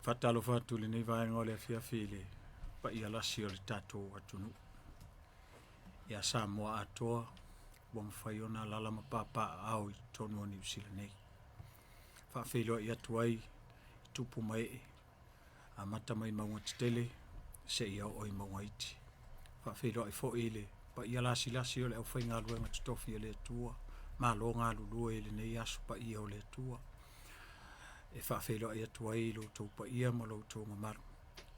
Faatalofa atu i lenei vaega o le afiafi i le paia lasi o le tatou atunuu ia Samoa atoa ua mafai ona alaala ma papaaao i totonu o Niu Sila nei. Faafeiloai atu ai i tupu ma ee, amata mai mauga tetele seia oo i mauga iti. Faafeiloai foi i le paia lasilasi o le aufaigaluega totofi a le Atua, malo galulue i lenei aso paia o le Atua. E faafeiloai atu ai i lo outou paia ma lo outou mamalu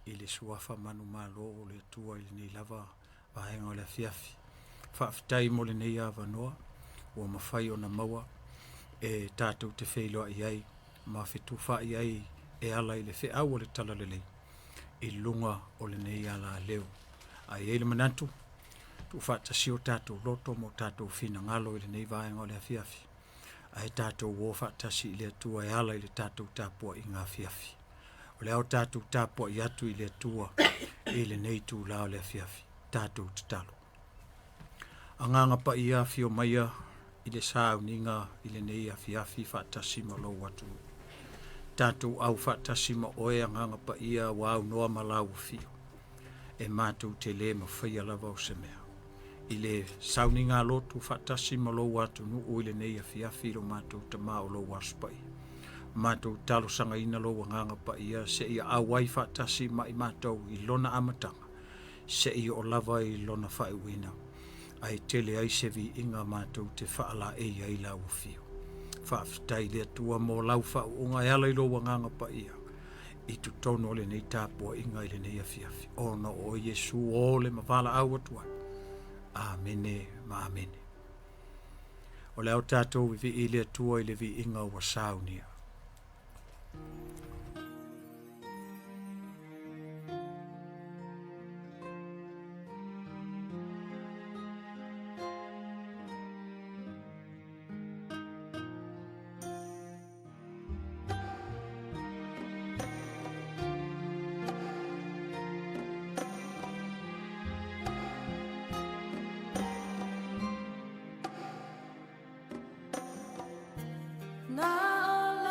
i le suafa manumalo o le Atua i lenei lava vaega o le afiafi. Faafetai mo lenei avanoa ua mafai ona maua e tatou te feiloai ai ma fetufaai ai e ala i le feau o le Talalelei i luga o lenei alaleo. Ae i ai le manatu, tuufaatasia o tatou loto ma o tatou finagalo i lenei vaega o le afiafi, ae tatou o faatasi i le Atua e ala i le tatou tapuaiga afiafi. O le a tatou tapuai atu i le Atua i lenei itula o le afiafi, tatou tatalo. Agaga Paia, afio maia i le sauniga i lenei afiafi faatasi ma lou atunuu. Tatou au faatasi ma oe Agaga Paia ua aunoa ma lau afio, e matou te le mafaia lava o se mea. I le sauniga lotu faatasi ma lou atunuu i lenei afiafi i lo matou Tama o lou Aso Paia, matou talosagaina lou Agaga Paia seia auai faatasi ma i matou i lona amataga seia oo lava i lona faaiuina, ae tele ai se viiga matou te faalaei ai lau afio. Faafetai i le Atua mo lau faauuga e ala i lou Agaga Paia i totonu o lenei tapuaiga i lenei afiafi, ona o oe Iesu o le ma valaau atu ai. Amene ma amene. O le a o tatou vivii i le Atua i le viiga ua saunia. Na o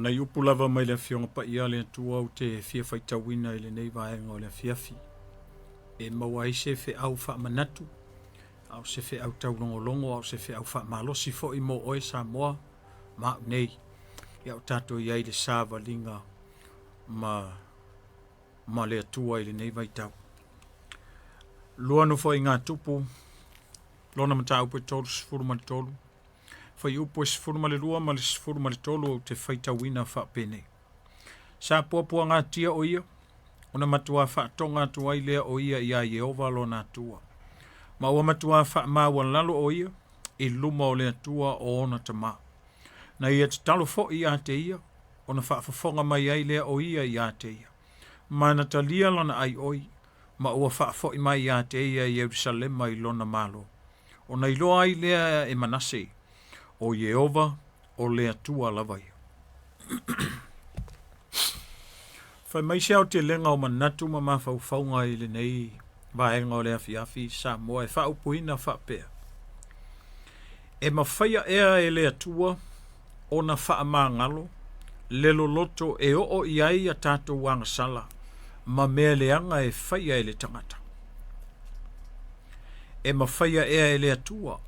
nai upu lava mai le Afioga Paia a le Atua ou te fia faitauina i lenei vaega o le afiafi, e maua ai se feau faamanatu, a o se feau taulogologo, a o se feau faamalosi foi mo oe Samoa ma au nei, ia o tatou i ai i le savaliga ma le Atua i lenei vaitau. Lua Nofoaiga a Tupu, lona mataupu e 33, fuaiupu e 12 ma le 13 ou te faitauina faapenei. Sa puapuagatia o ia, ona matuā faatoga atu ai lea o ia iā Ieova lona Atua. Ma ua matuā faamaualalo o ia i luma o le Atua o ona tamā. Na ia tatalo foi ia te ia, ona faafofoga mai ai lea o ia ia te ia. Ma na talia lana aioi, ma ua faafoi mai ia te ia i Ierusalema i lona malo. Ona iloa ai lea e Manase, o Ieova o le Atua lava ia. Fai mai se aotelega o manatu ma mafaufauga i lenei vaega o le afiafi Samoa e faaupuina faapea, E mafaia ea e le Atua ona faamagalo le loloto e oo i ai a tatou agasala ma mea leaga e faia e le tagata. E mafaia ea e le Atua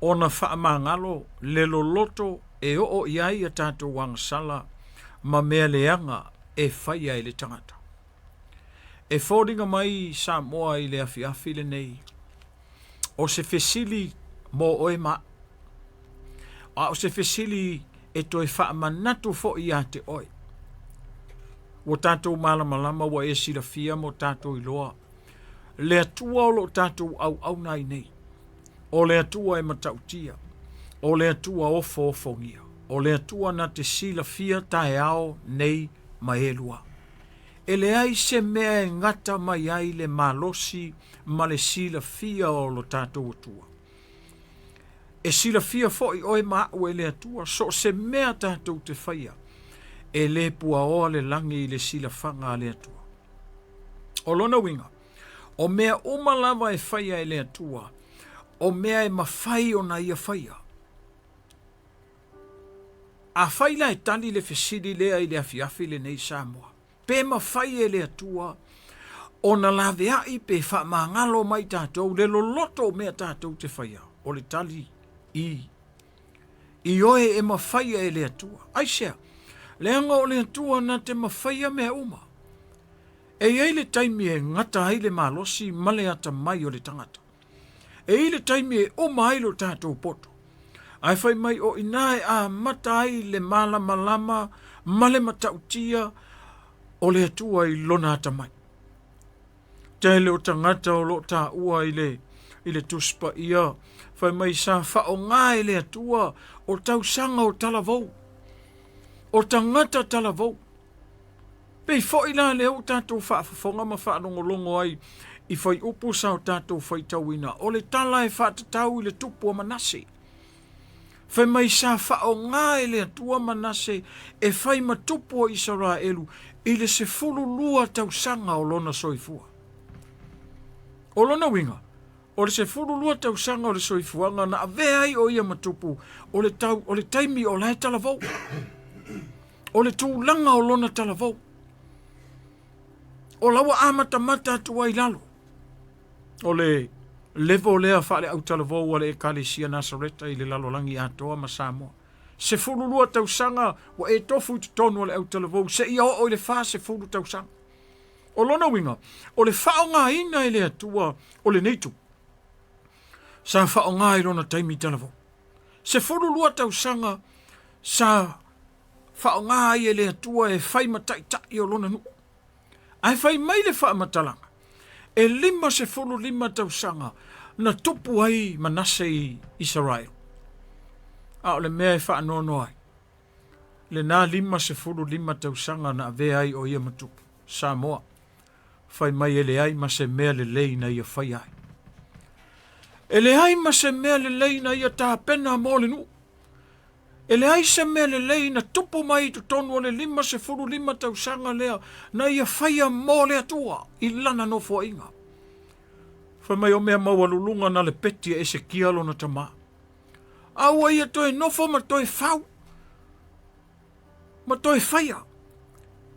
ona faamagalo le loloto e oo i ai a tatou agasala ma mea leaga e faia e le tagata. E foliga mai Samoa i le afiafi lenei, o se fesili mo oe ma au, a o se fesili e toe faamanatu foi ia te oe. Ua tatou malamalama, ua e silafia ma o tatou iloa le Atua o lo o tatou auauna ai nei. O le Atua e matautia, o le Atua ofoofogia, o le Atua na te silafia taeao nei ma elua. E leai se mea e gata mai ai le malosi ma le silafia o lo tatou Atua. E silafia foi oe ma au e le Atua, so o se mea tatou te faia, e le puaoa le lagi i le silafaga a le Atua. O lona uiga, o mea uma lava e faia e le Atua, o mea e mafai ona ia faia. Afai la e tali le fesili lea i le afiafi lenei Samoa, pe mafai e le Atua ona laveai pe faamagalo mai tatou le loloto o mea tatou te faia, o le tali i ioe e mafaia e le Atua. Aisea? Leaga o le Atua na te mafaia mea uma. E i ai le taimi e gata ai le malosi ma le atamai o le tagata. E i ai le taimi e uma ai lo tatou poto. Ae fai mai o i ina e amata ai le malamalama ma le matautia o le Atua i lona atamai. Tele o tagata o lo o taua i le i le Tusi Paia, fai mai sa faaaoga e le Atua o tausaga o talavou, o tagata talavou. Pei foi la lea ua tatou faafofoga ma faalogologo ai i fuaiupu sa o tatou faitauina, o le tala e faatatau i le tupu o Manase. Fai mai sa faaaoga e le Atua Manase e fai ma tupu o Isaraelu i le 12 tausaga o lona soifua. O lona uiga, o le 12 tausaga o le soifuaga na avea ai o ia ma tupu, o le, tau, o le taimi o la e talavou. O le tulaga o lona talavou. O la ua amatamata atu ai lalo. O le level lea faale-autalavou a le Ekalesia Nasareta i le lalolagi atoa ma Samoa. 12 tausaga ua e tofu i totonu o le autalavou seia oo i le 40 tausaga. O lona uiga, o le faaaogaina e le Atua o lenei tupu, sa faaaoga i lona taimi talavou. 12 tausaga sa faaaoga ai e le Atua e fai ma taitai o lona nuu. Ae fai mai le faamatalaga, e 55 tausaga na tupu ai Manase i Isaraelu. A o le mea e faanoanoa ai, lena 55 tausaga na avea ai o ia ma tupu, Samoa, fai mai e leai ma se mea lelei na ia faia ai. E leai ma se mea lelei na ia tapena mo le nuu. E leai se mea lelei na tupu mai i totonu o le 55 tausaga lea na ia faia mo le Atua i lana nofoaiga. Fai mai o mea maualuluga na lepeti e Esekia lona tamā. A ua ia toe nofo ma toe fau. Ma toe faia.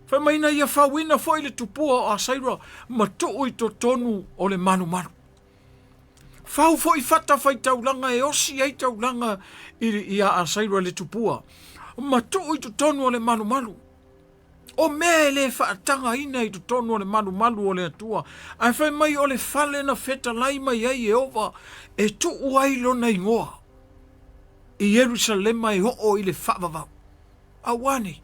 Fai mai na ia fauina foi le tupua o Asaira ma tuu i totonu o le malumalu. Fau foi fata faitaulaga e osi ai taulaga ia Asaira le tupua ma tuu i totonu o le malumalu. O mea e le faatagaina i totonu o le malumalu o le Atua, ae fai mai o le fale na fetalai mai ai Ieova e tuu ai lona igoa i Ierusalema e oo i le faavavau. A ua nei?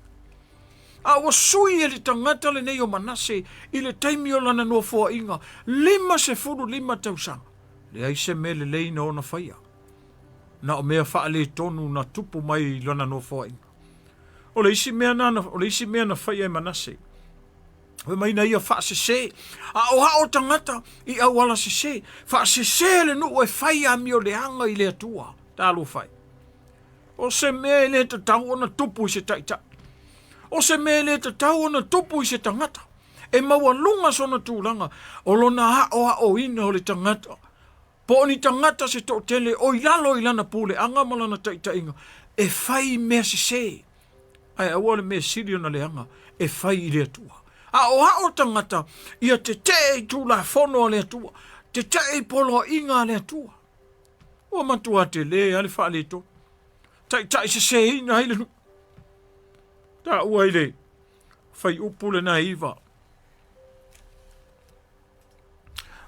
A ua sui e le tagata lenei o Manase i le taimi o lana nofoaiga 55 tausaga, leai se mea lelei na ona faia, na o mea faaletonu na tupu mai i lana nofoaiga. O le isi mea na, o le isi mea na faia e Manase, fai mai na ia faasese, aoao tagata i auala sese, faasese le nuu e fai amio leaga i le Atua. Talofa e. O se mea e le tatau ona tupu i se taitai. O se mea e le tatau ona tupu i se tagata. E maualuga sona tulaga o lona aoaoina o le tagata. Po o ni tagata se toatele o i lalo i lana puleaga ma lana taitaiga e fai mea sese. Ae aua le mea sili ona leaga e fai i le Atua. Aoao tagata ia tetee i Tulafono a le Atua, tetee i poloaiga a le Atua. Ua matua tele lava le faaletonu. Taitai seseina ai le nuu. Taua i le fuaiupu lena e 9.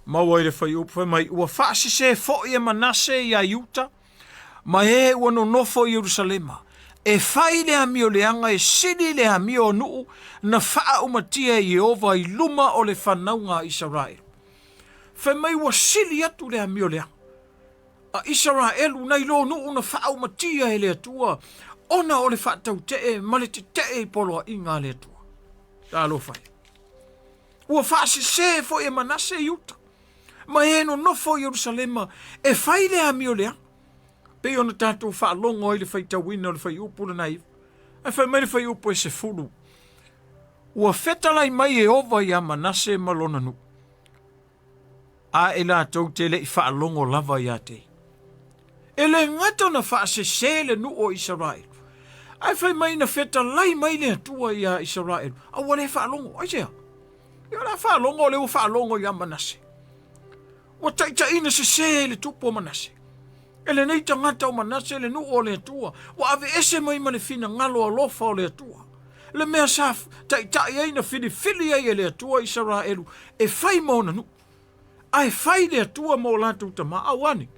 Maua i le fuaiupu fai mai, ua faasese foi e Manase ia Iuta ma e ua nonofo i Ierusalema, e fai le amio leaga e sili le amio o nuu na faaaumatia e Ieova i luma o le fanauga a Isaraelu. Fai mai ua sili atu le amio leaga a Isaraelu nai lo nuu na faaaumatia e le Atua ona o le faatautee ma le tetee i poloaiga a le Atua. Talofa e. Ua faasese foi e Manase Iuta ma e nonofo i Ierusalema e fai le amio leaga. Pei ona tatou faalogo ai le faitauina o le fuaiupu lena 9. Ae fai mai le fuaiupu e 10, ua fetalai mai Ieova ia Manase ma lona nuu, a e latou te le i faalogo lava ia te ia. E le gata ona faasese le nuu o Isaraelu, ae fai mai na fetalai mai le Atua ia Isaraelu, a ua le faalogo. Aisea? Ia o le a faalogo o lea ua faalogo ia Manase. Ua taitaiina sese e le tupu o Manase. E lenei tagata o Manase le nuu o le Atua, ua aveese mai ma le finagalo alofa o le Atua. Le mea sa taitai ai na filifili ai e le Atua Isaraelu e fai ma ona nuu. Ae fai le Atua ma o latou tama, a ua ane?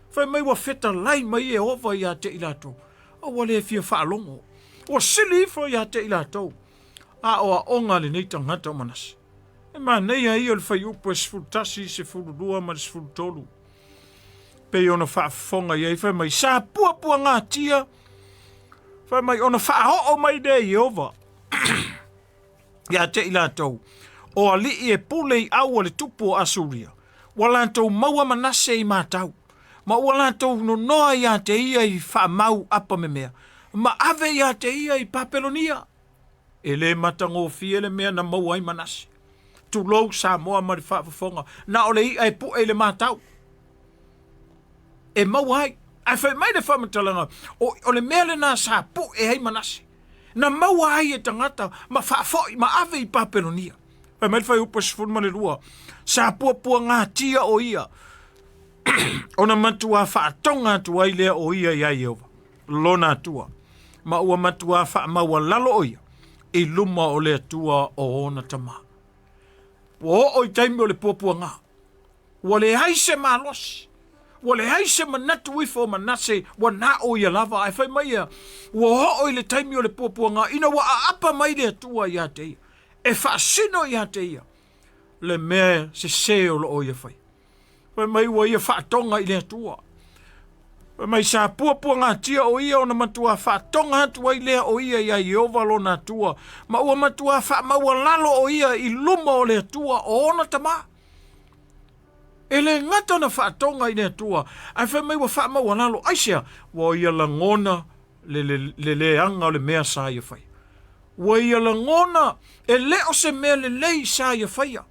Fai mai ua fetalai mai Ieova ia te i latou, a ua le fia faalogo. Ua sili ifo ia te i latou aoaoga a lenei tagata o Manase. E manaia ia o le fuaiupu e 11, 12 ma le 13. Pei ona faafofoga i ai, fai mai, sa puapuagatia, fai mai, ona faaoo mai lea e Ieova ia te i latou, o alii e pule i au a le tupu o Asuria, ua latou maua Manase i matau, ma ua latou nonoa ia te ia i faamau apamemea, ma ave ia te ia i Papelonia. E le matagofie le mea na maua ai Manase. Tulou Samoa ma le faafofoga, na o le i'a e pu'e i le matau e maua ai. Ae fai mai le faamatalaga, o, o le mea lena sa pu'e ai Manase, na maua ai e tagata ma faafoi ma ave i Papelonia. Fai mai le fuaiupu e 12, sa puapuagatia o ia, ona matuā faatoga atu ai lea o ia iā Ieova, lona Atua, ma ua matuā faamaualalo o ia i luma o le Atua o ona tama. Ua oo i taimi o le puapuaga, ua leai se malosi, ua leai se manatu ifo o Manase, ua na o ia lava, ae fai mai ia, ua oo i le taimi o le puapuaga, ina ua aapa mai le Atua ia te ia, e faasino ia te ia le mea sese o lo o ia faia. Fai mai ua ia faatoga i le Atua. Fai mai sa puapuagatia o ia ona matuā faatoga atu ai lea o ia iā Ieova lona Atua, ma ua matuā faamaualalo o ia i luma o le Atua o ona tama. E le gata ona faatoga i le Atua, ae fai mai ua faamaualalo. Aisea? Ua ia lagona le, le, le leaga o le mea sa ia faia. Ua ia lagona e le o se mea lelei sa ia faia.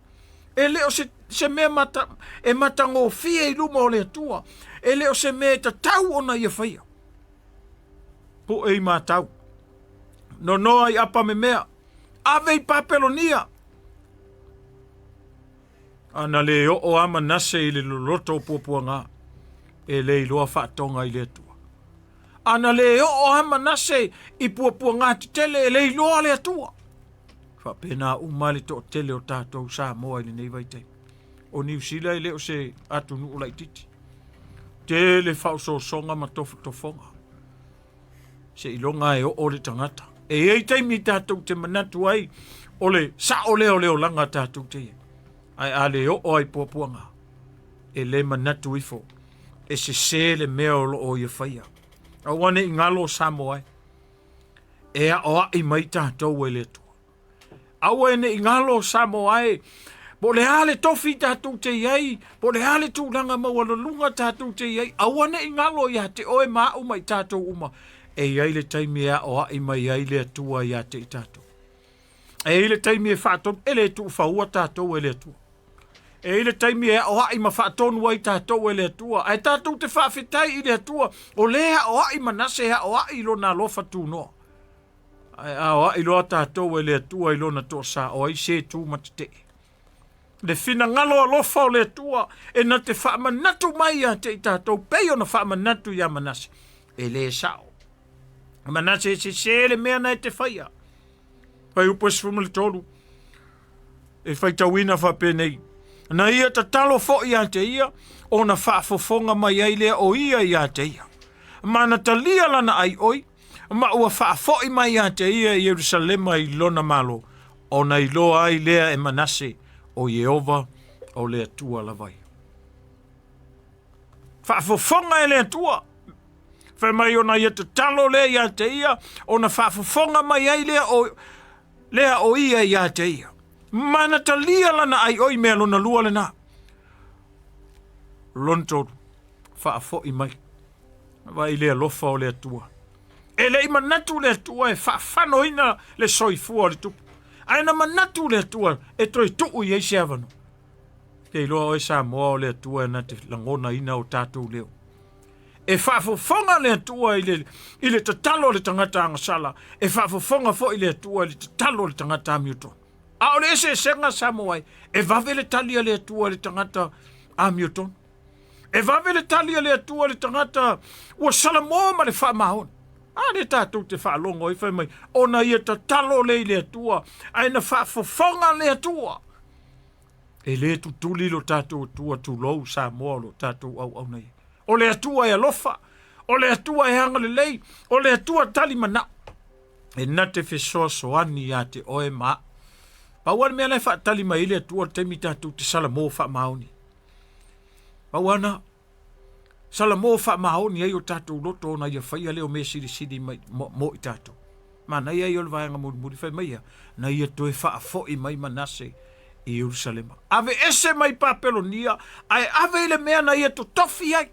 E le o se, se mea mata, e matagofie i luma o le Atua. E le o se mea e tatau ona ia faia. Pu'e i matau. Nonoa i apamemea, ave i Papelonia. A na lē oo a Manase i le loloto o puapuaga, e le iloa faatoga i le Atua. A na lē oo a Manase i puapuaga tetele, e le iloa le Atua. Faapena uma le toatele o tatou Samoa i lenei vaitaimi. O Niu Sila e le o se atunuu laititi. Tele faaosoosoga ma tofotofoga. Seiloga e oo le tagata. E i ai taimi tatou te manatu ai o le sao lea o le olaga tatou te i ai. Ae a le oo ai puapuaga, e le manatu ifo e sese le mea o lo o ia faia. Aua ne i galo Samoa e, e aoai mai tatou e le Atua. Aua e ne i galo Samoa e, po o le a le tofi tatou te i ai, po o le a le tulaga maualuluga tatou te i ai, aua ne i galo ia te oe ma au ma i tatou uma, e i ai le taimi e aoai mai ai le Atua ia te i tatou. E i ai le taimi e faatonu, e le tuufaua tatou e le Atua. E i ai le taimi e aoai ma faatonu ai tatou e le Atua, ae tatou te faafetai i le Atua, o lea e aoai Manase e aoai i lona alofa tunoa. Ae aoai loa tatou e le Atua i lona toasa, o ai se tu ma tetee. Le finagalo alofa o le Atua e na te faamanatu mai ia te i tatou, pei ona faamanatu ia Manase. E le sao. Manase e sese le mea na e te faia. Fuaiupu e 13, e faitauina faapenei. Na ia tatalo foi ia te ia, ona faafofoga mai ai lea o ia ia te ia. Ma na talia lana aioi, ma ua faafoi mai ia te ia i Ierusalema i lona malo, ona iloa ai lea e Manase, o Ieova o le Atua lava ia. Faafofoga e le Atua, fai mai ona ia tatalo lea ia te ia, ona faafofoga mai ai lea o, lea o ia ia te ia. Ma na talia lana aioi mea lona lua lena. Lona tolu, faafoi mai. Vaai le alofa o le Atua. E le i manatu le Atua e faafanoina le soifua o le tupu, ae na manatu le Atua e toe tuu i ai se avanoa. Te iloa oe Samoa o le Atua e na te lagonaina o tatou leo. E faafofoga le Atua i le, i le tatalo a le tagata agasala, e faafofoga foi le Atua i le tatalo a le tagata amiotonu. A o le eseesega Samoa e, e vave le tali a le Atua i le tagata amiotonu. E vave le tali a le Atua i le tagata ua salamo ma le faamaoni. A lea tatou te faalogo ai fai mai, ona ia tatalo lea i le Atua, ae na faafofoga le Atua. E le tutuli lo tatou Atua, tulou Samoa o lo tatou auauna ia. O le Atua e alofa, o le Atua e agalelei, o le Atua tali manao. E na te fesoasoani ia te oe ma au. Pau lava le mea la e faatali mai ai le Atua o le taimi tatou te salamo faamaoni. Pau lava na, salamo faamaoni ai o tatou loto ona ia faia lea o mea silisili mai mo, mo i tatou. Manaia ia o le vaega mulimuli fai mai ia, na ia toe faafoi mai Manase i Ierusalema. Ave ese mai Papelonia, ae ave i le mea na ia totofi ai.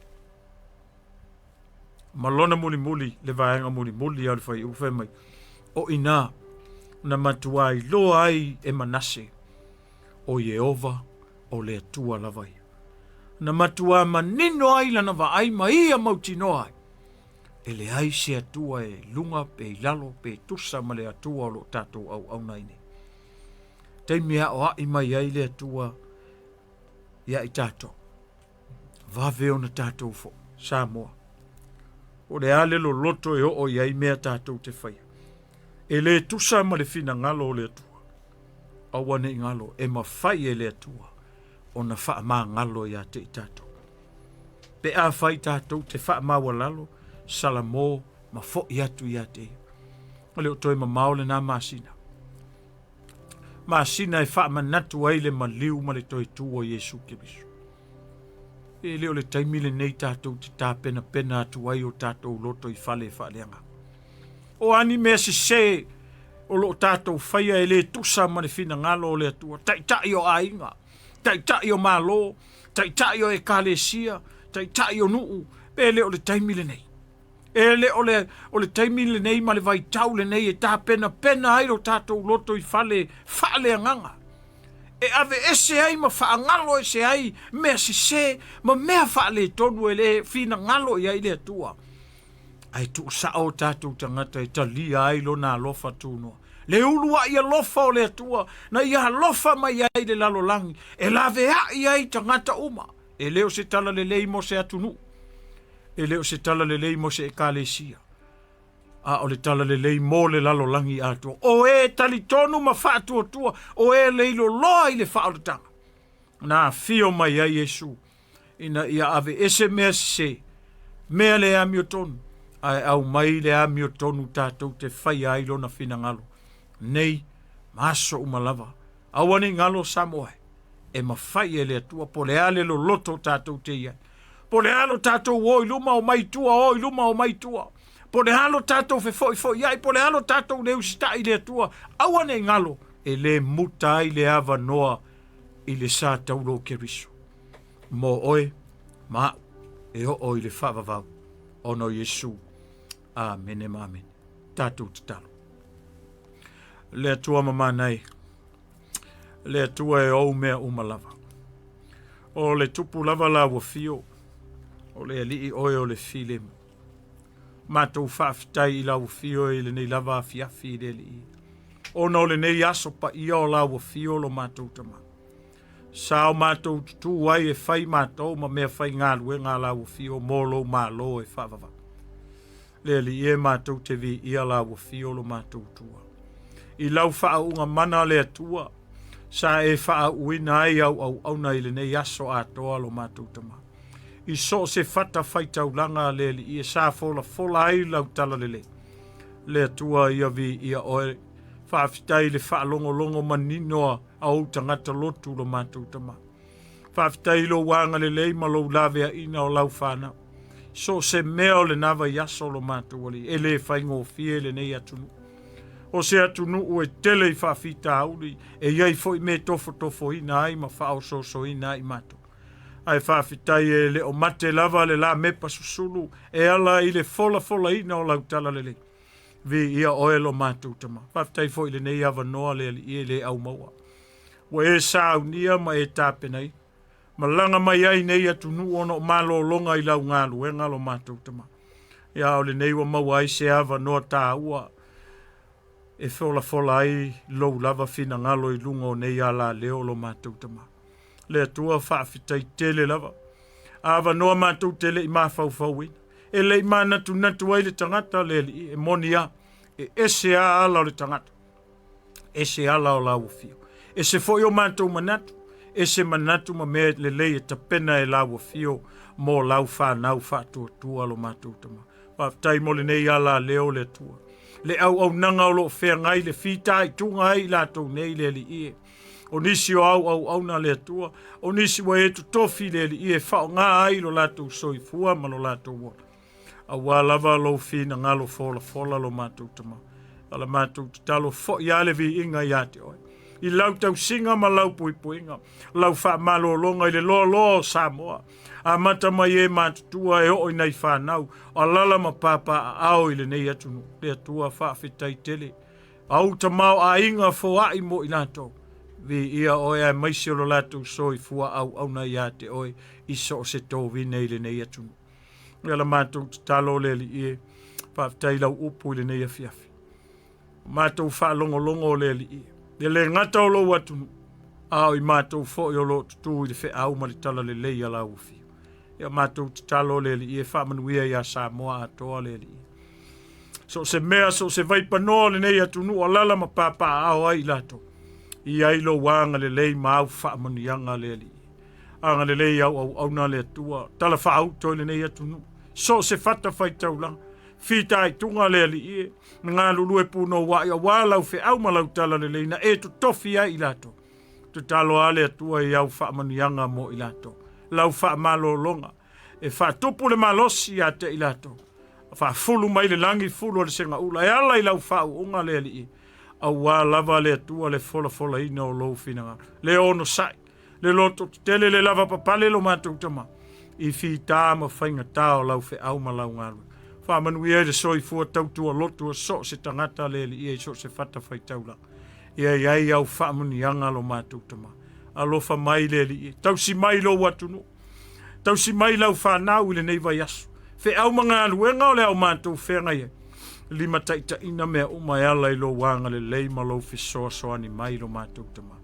Ma lona mulimuli, le vaega mulimuli o le fuaiupu fai mai, o ina na matuā iloa ai e Manase o Ieova o le Atua lava ia. Na matuā manino ai lana vaai ma ia mautinoa ai, e leai se Atua e luga pe i lalo pe tusa ma le Atua o lo o tatou auauna ai nei. Taimi e aoai mai ai le Atua ia i tatou, vave ona tatou foi, Samoa. O le a le loloto e oo i ai mea tatou te faia. E le tusa ma le finagalo o le Atua. Aua ne i galo, e mafai e le Atua ona faamagalo ia te i tatou. Pe afai tatou te faamaualalo, salamo ma foi atu ia te ia. E le o toe mamao lena masina. Masina e faamanatu ai le maliu ma le toe tu o Iesu Keriso. E le o le taimi lenei tatou te tapenapena atu ai o tatou loto i fale faaleagaga. O a ni mea sese o lo o tatou faia e le tusa ma le finagalo o le Atua, taitai o aiga, taitai o Malo, taitai o ekalesia, taitai o nuu, pe le o le taimi lenei. E le o le, o le taimi lenei ma le vaitau lenei e tapenapena ai lo tatou loto i fale faaleagaga. E aveese ai ma faagalo ese ai mea sese ma mea faaletonu e le finagalo i ai le Atua. Ae tuusao o tatou tagata e talia ai lona alofa tunoa. Le uluai alofa o le Atua na ia alofa mai ai le lalolagi e laveai ai tagata uma. E le o se tala lelei mo se atunuu, e le o se tala lelei mo se ekalesia, a o le tala lelei mo le lalolagi atoa. O e talitonu ma faatuatua, o e leiloloa i le faaolataga, na afio mai ai Iesu ina ia aveese mea sese, mea le amiotonu, ae aumai le amiotonu tatou te faia ai lona finagalo nei ma aso uma lava. Aua ne i galo Samoa e, e mafai e le Atua po o le a le loloto tatou te i ai, po o le a lo tatou o i luma o mai tua, o i luma o mai tua, po o le a lo tatou fefoifoiai, po o le a lo tatou le usitai i le Atua, aua ne i galo e le muta ai le avanoa i le sa taulo o Keriso mo oe ma au e oo i le faavavau ona o Iesu. Amene ma amene. Tatou tatalo. Le Atua mamanai, le Atua e ou mea uma lava. O le tupu lava la ua fio, o le alii oe o le filemu. Matou faafetai i lau afio i lenei lava afiafi i le Alii, ona o lenei aso paia o lau afio lo matou tama. Sa o matou tutū ai e fai matou ma mea faigaluega a lau afio mo lou malo e faavavau. Le Alii e matou te viia lau afio lo matou tua. I lau faauuga mana le Atua, sa e faauuina ai au auauna i lenei aso atoa lo matou tama. I so o se fata faitaulaga le Alii e sa folafola ai lau talalelei. Le Atua ia viia oe, faafetai i le faalogologo manino a ou tagata lotu lo matou tama. Faafetai i lou agalelei ma lou laveaiina o lau fanau. So o se mea o lena vaiaso lo matou Alii, e le faigofie lenei atunuu. O se atunuu e tele i faafitauli, e i ai foi mea e tofotofoina ai ma faaosoosoina ai matou. Ae faafetai e le o mate lava le lamepa susulu e ala i le folafolaina o lau talalelei. Viia oe lo matou tama. Faafetai foi i lenei avanoa le Alii e le aumaua. Ua e saunia ma e tapenaina. Malaga mai ai nei atunuu ona o malologa i lau galuega lo matou tama. Ia o lenei ua maua ai se avanoa taua e folafola ai lou lava finagalo i luga o nei alaleo lo matou tama. Le Atua faafetai tele lava. Avanoa matou te le i mafaufauina. E le i manatunatu ai le tagata le Alii e moni a. E ese a ala o le tagata. Ese ala o lau afio. Ese foi o matou manatu. Ese manatu ma mea lelei e tapena e lau afio mo lau whanau faatuatua lo matou tama. Faafetai mo lenei alaleo le Atua. Le auaunaga o loo feagai le fitaituga ai i latou nei le Alii e. O nisi o au auauna le Atua, o nisi ua e totofi le Alii e faaaoga ai lo latou soifua ma lo latou ola. Auā lava lou finagalo folafola lo matou tama. A la matou tatalo foi lava le viiga ia te oe. I lau tausiga ma lau puipuiga, lau faamalologa i le loaloa o Samoa. Amata mai e matutua e oo i nai fanau, o alala ma papaaao i lenei atunuu. Le Atua faafetai tele. Au tamaoaiga foai mo i latou. Viia oe aemaise o lo latou soifua auauna ia te oe i so o se tovine i lenei atunuu. Ia la matou tatalo le Alii e, faafetai lau upu i lenei afiafi. Matou faalogologo o le Alii e, e le gata o lou atunuu, a o i matou foi o loo tutū i le feau ma le talalelei a lau afio. Ia matou tatalo le Alii e faamanuia ia Samoa atoa le Alii. So o se mea, so o se vaipanoa o lenei atunuu alala ma papaaao ai i latou. I ai lou agalelei ma au faamanuiaga le Alii. Agalelei au auauna le Atua, tala faauto i lenei atunuu. So o se fata faitaulaga, fitaituga le Alii e, na galulue punouai auā lau feau ma lau talalelei na e totofi ai i latou. Tatalo a le Atua i au faamanuiaga mo i latou. Lau faamalologa e faatupu le malosi ia te i latou. Faafulu mai le lagi fulu o le segaula e ala i lau faauuga le Alii. Auā lava le Atua le folafolaina o lou finagalo. Le onosai, le loto tetele le lava papale lo matou tama. I fita ma faigata o lau feau ma lau galuega. Faamanuia i le soifua tautua lotu o so o se tagata le Alii i so o se fata faitaulaga. Ia i ai au faamanuiaga lo matou tama. Alofa mai le Alii, tausi mai lou atunuu. Tausi mai lau fanau i lenei vaiaso. Feau ma galuega o le a o matou feagai ai, limataitaiina mea uma e ala i lou agalelei ma lou fesoasoani mai lo matou Tama.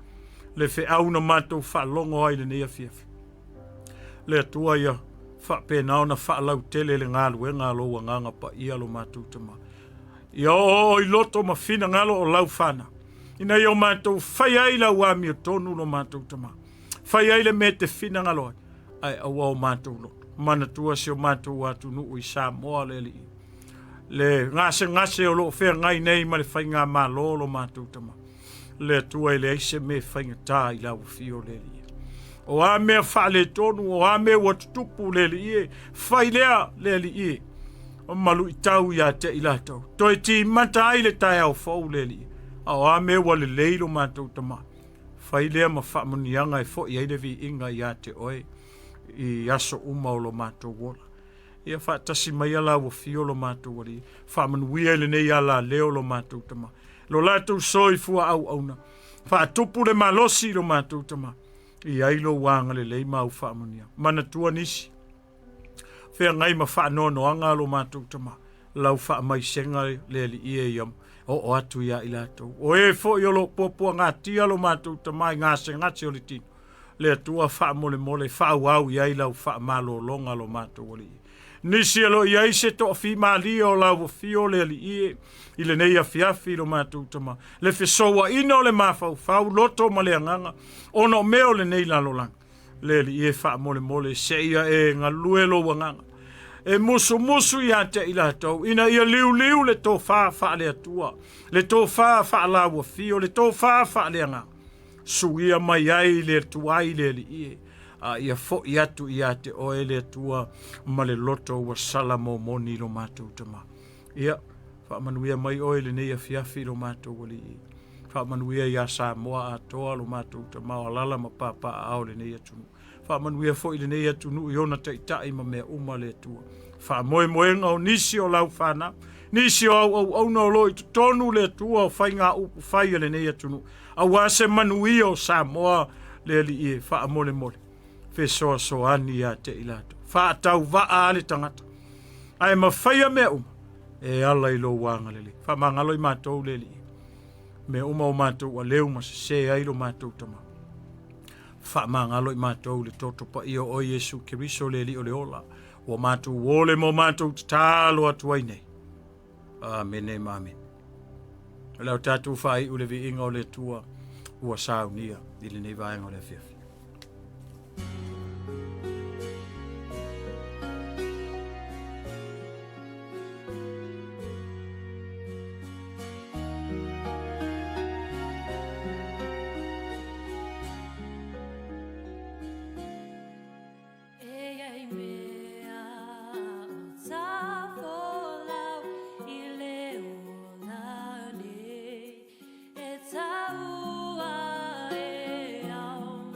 Le feau na matou faalogo ai i lenei afiafi, le Atua ia faapena ona faalautele le galuega a lou Agaga Paia lo matou Tama. Ia oooo i loto ma finagalo o lau fanau, ina ia o matou faia ai lau amiotonu lo matou Tama. Fai ai le mea e te finagalo ai, ae aua o matou loto. Manatua si o matou atunuu i Samoa le Alii, le gasegase o loo feagai nei ma le faigamalo lo matou Tama. Le Atua e leai se mea e faigata i lau afio le Alii. O a mea faaletonu, o a mea ua tutupu le Alii e, fai lea le Alii e, o maluitau ia te i latou. Toe timata ai le taeao fou le Alii. A o a mea ua lelei lo matou Tama, fai lea ma faamuniaga e foi ai le viiga ia te oe i aso uma o lo matou ola. Ia faatasi mai lau afio lo matou Alii, faamanuia i lenei alaleo lo matou Tama. Lo latou soifua auauna, faatupu le malosi lo matou Tama, i ai lou agalelei ma au faamanuia. Manatua nisi, feagai ma faanoanoaga lo matou Tama, lau faamaisega le Alii e ia oo atu ia i latou. O e foi o lo puapuagatia lo matou Tama i gasegase o le tino, le Atua faamolemole faaauau i ai lau faamalologa lo matou Alii. Nisi e lo i ai se toafimalie o lau afio le Alii e i lenei afiafi lo matou Tama, le fesouaina o le mafaufau, loto ma le agaga, ona o mea o lenei lalolagi. Le Alii e faamolemole seia e galue lou agaga, e musumusu ia te i latou, ina ia liuliu le tofa faale-Atua, le tofa faalau afio, le tofa faaleagaga, suia mai ai le tuai le Alii e, a ia foi atu ia te oe le Atua ma le loto ua sala momoni lo matou Tama. Ia, faamanuia mai oe lenei afiafi lo matou Alii. Faamanuia ia Samoa atoa lo matou Tama o alala ma papaaao lenei atunuu. Faamanuia foi lenei atunuu i ona taitai ma mea uma le Atua. Faamoemoega o nisi o lau fanau, nisi o au auauna o lo i totonu le Atua o faiga upu fai a lenei atunuu. Aua se manuia o Samoa le Alii e faamolemole. Fesoasoani ia te i latou. Faatauvaa le tagata. Ae mafaia mea uma e ala i lou agalelei. Faamagalo i matou le Alii. Mea uma o matou aleu ma sese ai lo matou Tama. Faamagalo i matou le toto paia o Iesu Keriso le Alii o le ola. Ua matou ole mo matou tatalo atu ai nei. Amene ma amene. O le au tatou faaiu le viiga o le Atua ua saunia i lenei vaega o le afiafi. E ai mea o tafolau i le ola nei, e taua e au.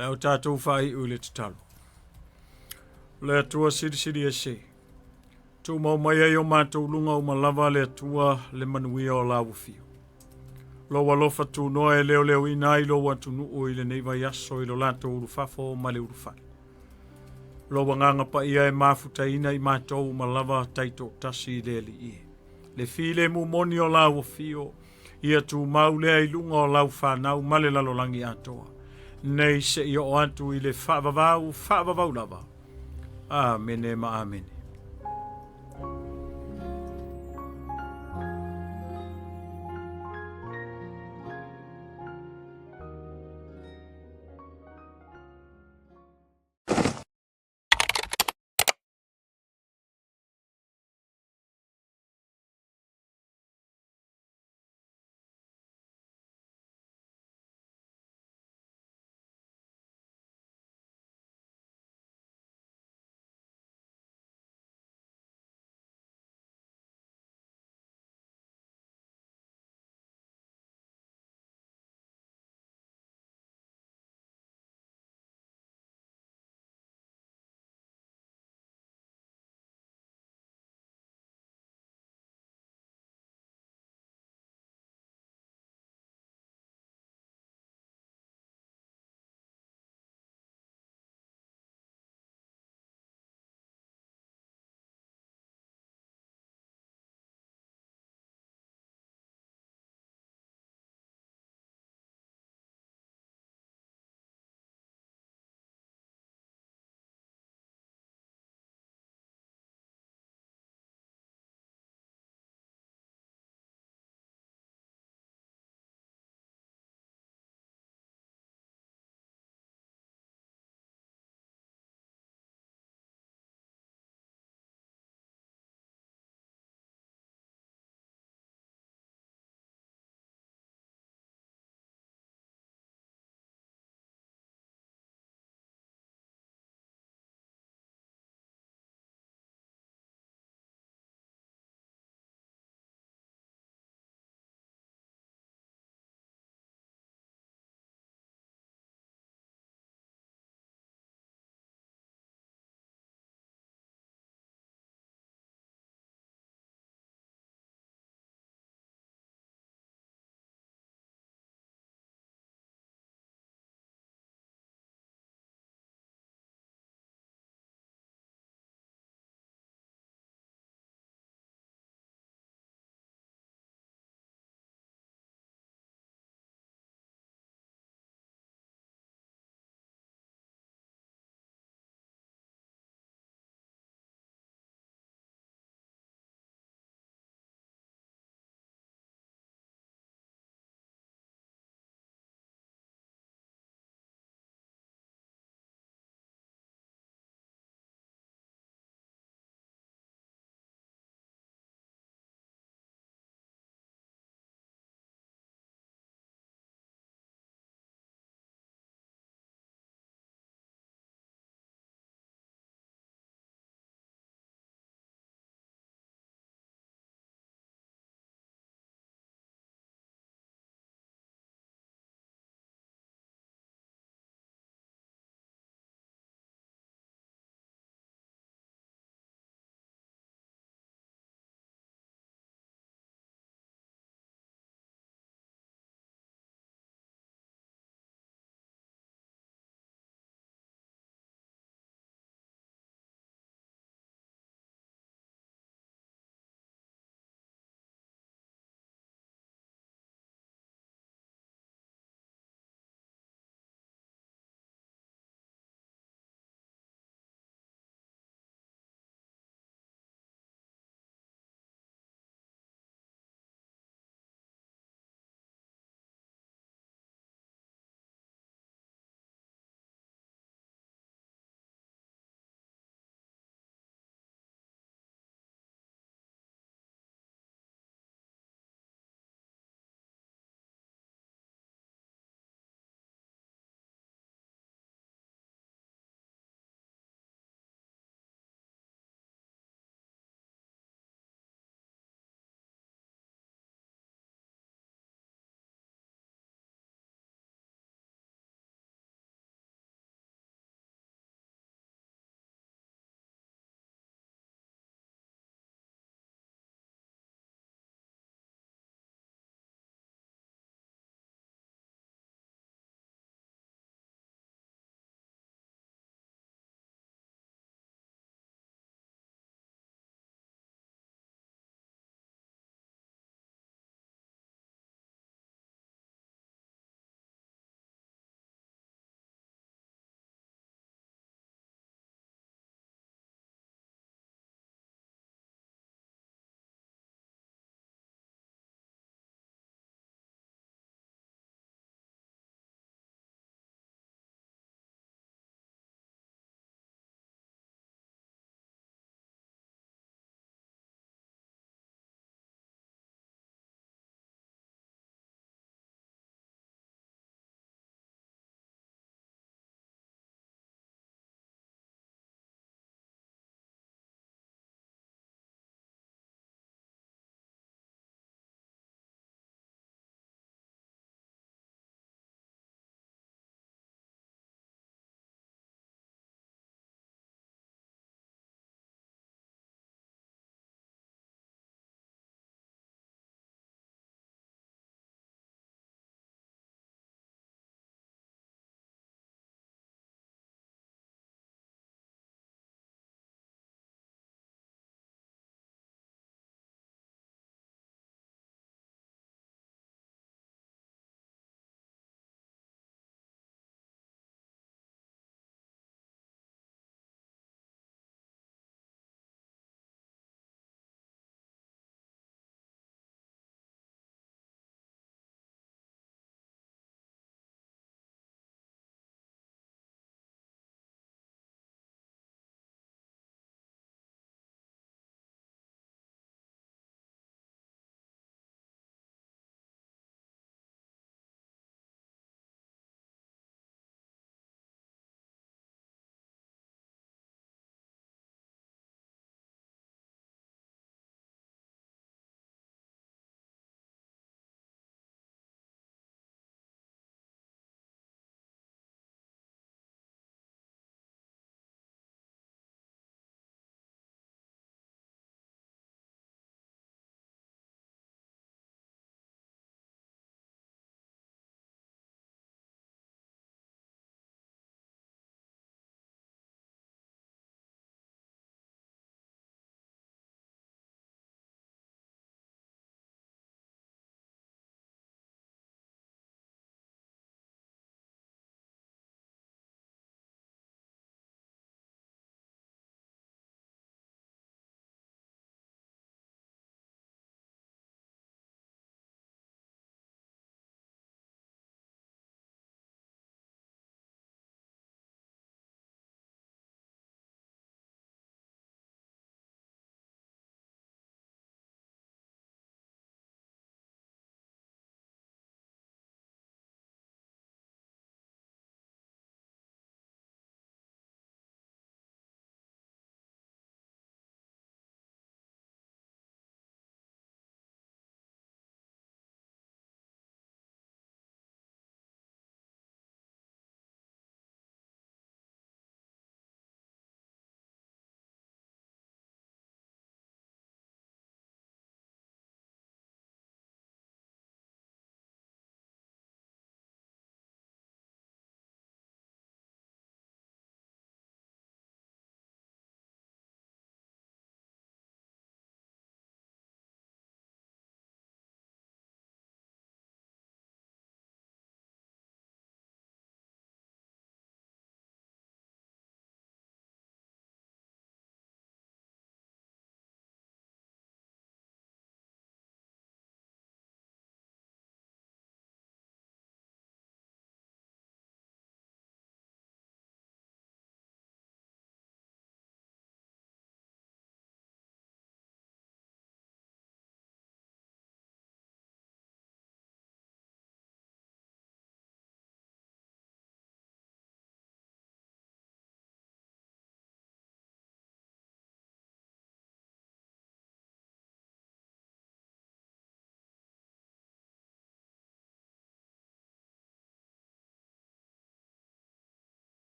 Le au tatou faaiu i le tatalo. Le Atua silisili ese. Tumau mai ai o matou luga uma lava le Atua le manuia o lau afio. Lou alofa tunoa e leoleoina ai lou atunuu i lenei vaiaso i lo latou ulufafo ma le ulufale. Lou agaga paia e mafutaina i matou uma lava taitoatasi i le Alii e. Le filemu moni o lau afio, ia tumau lea i luga o lau fanau ma le lalolagi atoa, nei seia oo atu i le faavavau faavavau lava. Amene ma amene.